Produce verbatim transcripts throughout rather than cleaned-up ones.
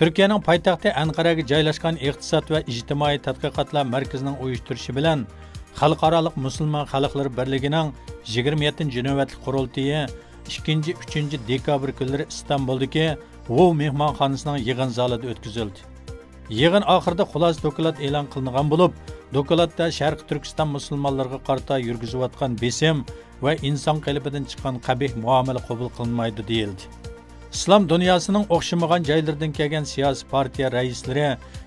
تۈركىيەنىڭ پايتەختى ئەنقەرەگە جايلاشقان ئىقتىساد ۋە ئىجتىمائىي تەتقىقاتلار مەركىزىنىڭ ئۇيۇشتۇرۇشى بىلەن خەلقئارالىق مۇسۇلمان خەلقلىرى بىرلىكىنىڭ يىگىرمە يەتتىنچى نۆۋەتلىك قۇرۇلتىيى ئىككىنچى، ئۈچىنچى دېكابىر كۈنلىرى ئىستانبۇلدىكى ۋوۋ مېھمانخانىسىنىڭ يىغىن زالىدا ئۆتكۈزۈلدى. يىغىن ئاخىرىدا خۇلاسە دوكلات ئېلان قىلىنغان بولۇپ، دوكلاتتا شەرقىي تۈركىستان مۇسۇلمانلىرىغا قارىتا يۈرگۈزۈۋاتقان بېسىم ۋە ئىنسان قېلىپىدىن چىققان قەبىھ مۇئامىلە قوبۇل قىلىنمايدۇ دېيىلدى. ئىسلام دۇنياسىنىڭ ئوخشىمىغان جايلىرىدىن كەلگەن سىياسىي پارتىيە رەئىسلىرى،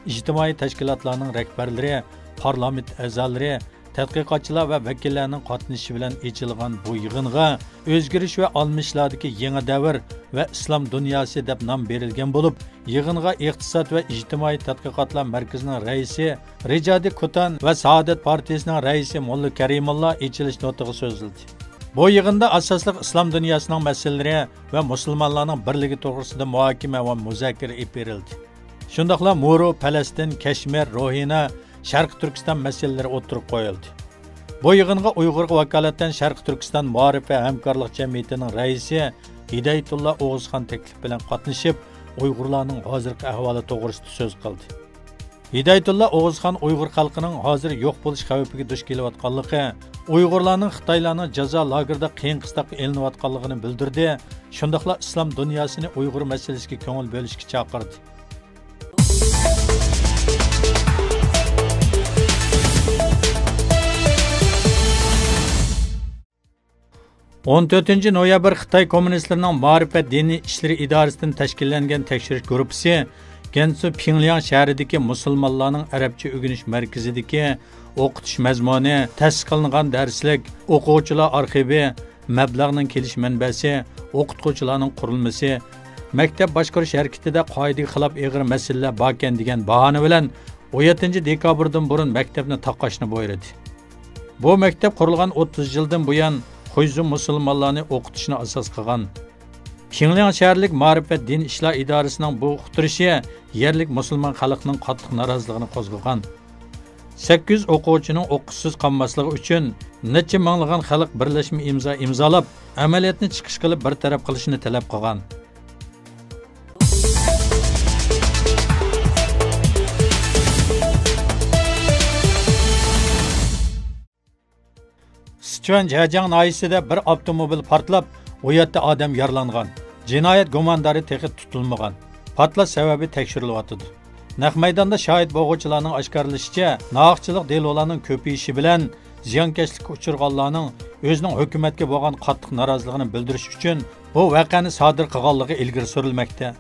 ئىجتىمائىي تەشكىلاتلارنىڭ رەھبەرلىرى، پارلامېنت ئەزالىرى، تەتقىقاتچىلار ۋە ۋەكىللەرنىڭ قاتنىشىشى بىلەن ئېچىلغان بۇ يىغىنغا ئۆزگىرىش ۋە ئالمىشىشلاردىكى يېڭى دەۋر ۋە ئىسلام دۇنياسى دەپ نام بېرىلگەن بولۇپ، يىغىنغا ئىقتىساد ۋە ئىجتىمائىي تەتقىقاتلار مەركىزىنىڭ رەئىسى رىجادى كۇتان ۋە سائادەت پارتىيىسىنىڭ رەئىسى موللا كەرىمۇللا ئېچىلىش نۇتقى سۆزلىدى. بۇ يىغىندا ئاساسلىق ئىسلام دۇنياسىنىڭ مەسىلىلىرى ۋە مۇسۇلمانلارنىڭ بىرلىكى توغرىسىدا مۇھاكىمە ۋە مۇزاكىرە ئېلىپ بېرىلدى. شۇنداقلا مۇرۇ، پەلەستىن، كەشمىر، روھىنە، شەرقىي تۈركىستان مەسىلىلىرى ئوتتۇرىغا قويۇلدى. بۇ يىغىنغا ئۇيغۇرغا ۋاكالىتەن شەرقىي تۈركىستان مائارىپ ۋە ھەمكارلىق جەمئىيىتىنىڭ رەئىسى ھىدايەتۇللا ئوغۇزخان تەكلىپ بىلەن قاتنىشىپ، ئۇيغۇرلارنىڭ ھازىرقى ئەھۋالى توغرىسىدا سۆز قىلدى. ھىدايەتۇللا ئوغۇزخان ئۇيغۇر خەلقىنىڭ ھازىر يوق بولۇش خەۋپىگە دۇچ كېلىۋاتقانلىقى، ئۇيغۇرلارنىڭ خىتايلارنىڭ جازا لاگېرىدا قىيىن-قىستاققا ئېلىنىۋاتقانلىقىنى بىلدۈردى، شۇنداقلا ئىسلام دۇنياسىنى ئۇيغۇر مەسىلىسىگە كۆڭۈل بۆلۈشكە چاقىردى. ئون تۆتىنچى نويابىر خىتاي كوممۇنىستلىرىنىڭ مائارىپ ۋە دىنىي ئىشلىرى ئىدارىسىدىن تەشكىللەنگەن تەكشۈرۈش گۇرۇپپىسى گەنسۇ پىڭلياڭ شەھىرىدىكى مۇسۇلمانلارنىڭ ئەرەبچە ئۆگىنىش مەركىزىدىكى ئوقۇتۇش مەزمۇنى، تەسىس قىلىنغان دەرسلىك، ئوقۇغۇچىلار ئارخىۋى، مەبلەغنىڭ كېلىش مەنبەسى، ئوقۇتقۇچىلارنىڭ قۇرۇلمىسى، مەكتەپ باشقۇرۇش ھەرىكىتىدە قائىدىگە خىلاپ ئېغىر مەسىلىلەر باركەن دېگەن باھانە بىلەن ئون يەتتىنچى دېكابىردىن بۇرۇن مەكتەپنى تاقاشنى بۇيرۇدى. بۇ مەكتەپ قۇرۇلغان ئوتتۇز يىلدىن بۇيان خۇيزۇ مۇسۇلمانلارنى ئوقۇتۇشنى ئاساس قىلغان. پىڭلياڭ شەھەرلىك مائارىپ ۋە دىن ئىشلار ئىدارىسىنىڭ بۇ ئۇقتۇرۇشى يەرلىك مۇسۇلمان خەلقنىڭ قاتتىق نارازىلىقىنى قوزغىغان. سەككىز يۈز ئوقۇغۇچىنىڭ ئوقۇشسىز قالماسلىقى ئۈچۈن نەچچە مىڭلىغان خەلق بىرلەشمە ئىمزا ئىمزالاپ، ئەمەلىيەتنى چىقىش قىلىپ بىر تەرەپ قىلىشنى تەلەپ قىلغان. سىچۈەن جەجياڭ ناھىيەسىدە بىر ئاپتوموبىل پارتلاپ، ئون يەتتە ئادەم يارىلانغان. جىنايەت گۇماندارى تېخى تۇتۇلمىغان. پارتلاش سەۋەبى تەكشۈرۈلۈۋاتىدۇ. نەق مەيداندا شاھىت بولغۇچىلارنىڭ ئاشكارىلىشىچە، ناھەقچىلىق دېلولارنىڭ كۆپىيىشى بىلەن زىيانكەشلىككە ئۇچرىغانلارنىڭ ئۆزىنىڭ ھۆكۈمەتكە بولغان قاتتىق نارازىلىقىنى بىلدۈرۈش ئۈچۈن بۇ ۋەقەنى سادىر قىلغانلىقى ئىلگىرى سۈرۈلمەكتە.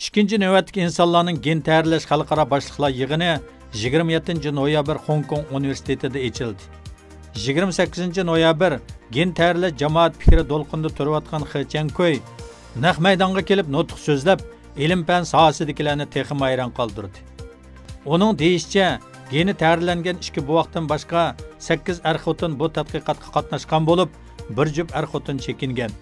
ئىككىنچى نۆۋەتتىكى ئىنسانلارنىڭ گېن تەييارلاش خەلقئارا باشلىقلار يىغىنى يىگىرمە يەتتىنچى نويابىر خوڭكوڭ ئۇنىۋېرسىتېتىدا ئېچىلدى. يىگىرمە سەككىزىنچى نويابىر گېن تەييارلاش جامائەت پىكرى دولقۇنىدا تۇرۇۋاتقان خې چيەنكۇي نەق مەيدانغا كېلىپ نۇتۇق سۆزلەپ، ئىلىم-پەن ساھەسىدىكىلەرنى تېخىمۇ ھەيران قالدۇردى. ئۇنىڭ دېيىشىچە، گېنى تەييارلەنگەن ئىككى بوۋاقتىن باشقا سەككىز ئەر-خوتۇن بۇ تەتقىقاتقا قاتناشقان بولۇپ، بىر جۈپ ئەر-خوتۇن چېكىنگەن.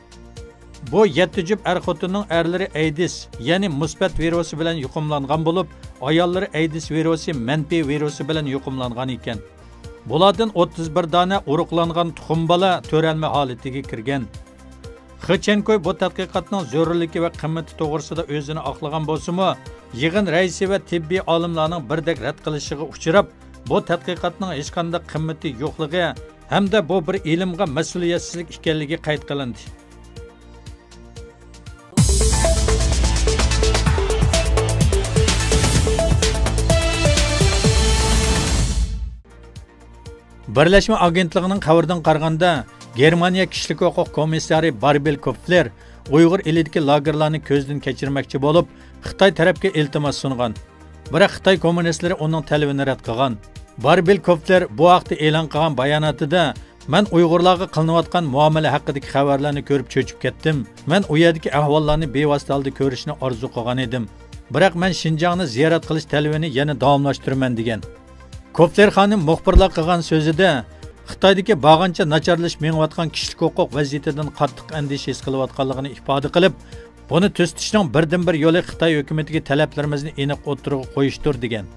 بۇ يەتتە جۈپ ئەر-خوتۇننىڭ ئەرلىرى ئەيدىس، يەنى مۇسبەت ۋىرۇسى بىلەن يۇقۇملانغان بولۇپ، ئاياللىرى ئەيدىس ۋىرۇسى مەنپىي ۋىرۇسى بىلەن يۇقۇملانغان ئىكەن. بۇلاردىن ئوتتۇز بىر دانە ئۇرۇقلانغان تۇخۇم بالا تۆرەلمە ھالىتىگە كىرگەن. خې چيەنكۇي بۇ تەتقىقاتنىڭ زۆرۈرلۈكى ۋە قىممىتى توغرىسىدا ئۆزىنى ئاقلىغان بولسىمۇ، يىغىن رەئىسى ۋە تېببىي ئالىملارنىڭ بىردەك رەت قىلىشىغا ئۇچراپ، بۇ تەتقىقاتنىڭ ھېچقانداق قىممىتى يوقلۇقى ھەمدە بۇ بىر ئىلىمغا مەسئۇلىيەتسىزلىك ئىكەنلىكى قەيت قىلىندى. بىرلەشمە ئاگېنتلىقىنىڭ خەۋىرىدىن قارىغاندا، گېرمانىيە كىشىلىك ھوقۇق كومىسسارى باربېل كوفلېر ئۇيغۇر ئېلىدىكى لاگېرلارنى كۆزدىن كەچۈرمەكچى بولۇپ، خىتاي تەرەپكە ئىلتىماس سۇنغان. بىراق خىتاي كوممۇنىستلىرى ئۇنىڭ تەلىپىنى رەت قىلغان. باربېل كوفلېر بۇ ھەقتە ئېلان قىلغان باياناتىدا، مەن ئۇيغۇرلارغا قىلىنىۋاتقان مۇئامىلە ھەققىدىكى خەۋەرلەرنى كۆرۈپ چۆچۈپ كەتتىم. مەن ئۇ يەردىكى ئەھۋاللارنى بىۋاسىتە ھالدا كۆرۈشنى ئارزۇ قىلغان ئىدىم. بىراق مەن شىنجاڭنى زىيارەت قىلىش تەلىپىنى يەنە داۋاملاشتۇرىمەن، دېگەن. كوفلېر خانىم مۇخبىرلارغا قىلغان سۆزىدە، خىتايدىكى بارغانچە ناچارلىشىپ مېڭىۋاتقان كىشىلىك ھوقۇق ۋەزىيىتىدىن قاتتىق ئەندىشە ھېس قىلىۋاتقانلىقىنى ئىپادە قىلىپ، بۇنى تۈزىتىشنىڭ بىردىنبىر يولى خىتاي ھۆكۈمىتىگە تەلەپلىرىمىزنى ئېنىق ئوتتۇرىغا قويۇشتۇر، دېگەن.